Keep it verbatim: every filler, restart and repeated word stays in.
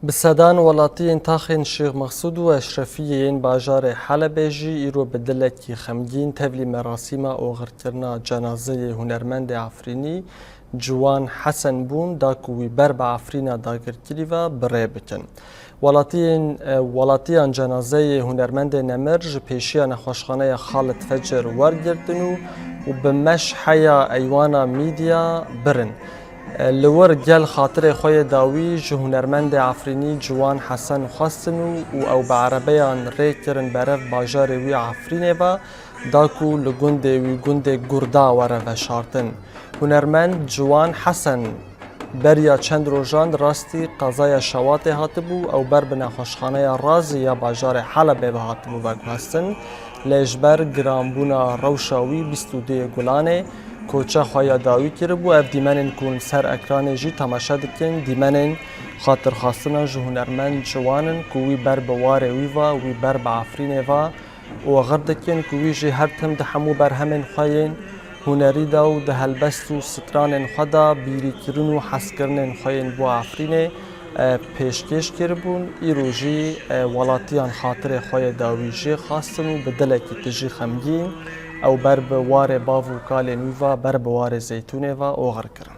Bi sedan welatiyên taxên Şêx Mexsûd û Eşrefiyê yên bajarê Helebê jî îro bi dilekî xemgîn tevlî merasîma oxirkirina cenazeyê hunermendê Efrînî Ciwan Hesen bûn, da ku wî ber bi Efrîna dagirkirî ve bi rê bikin. Welatiyên, e, welatiyan cenazeyê hunermendê nemir ji pêşiya nexweşxaneya Xalid Fecir wergirtin û, û bi meşheya eywana mîdya birin. E, li wir gel xatirê xwe yê dawî ji hunermendê Efrînî Ciwan Hesen xwestin û, û ew bi erebeyan rê kirin berev bajarê wî Efrînê ve, da ku li gundê wî, gundê Gurda, were veşartin. Hunermend Ciwan Hesen beriya çend rojan di rastî qezaya Şewatê hatibû, ew ber bi nexweşxaneya Razî ya bajarê Helebê ve hatibû veguhestin. Lê ji ber giranbûna rewşa wî bîst û duyê Gulanê koça xwe ya dawî kiribû. Ev dîmenên ku li ser ekranê jî temaşe dikin, dîmenên xatirxwestina ji hunermend Ciwan in ku wî ber bi warê wî ve, wî ber bi Efrînê ve oxir dikin, ku wî jî her tim di hemû berhemên xwe yên hunerî de û di helbest û stranên xwe de bîrîkirin û hezkirinên xwe yên bo Efrînê, e, pêşkêş kiribûn. Îro jî, e, welatiyan xatirê xwe yê dawî jê xwestin û bi dilekî tijî xemgîn ew ber bi warê bav û kalên wî ve, ber bi warê Zeytûnê ve oxir kirin.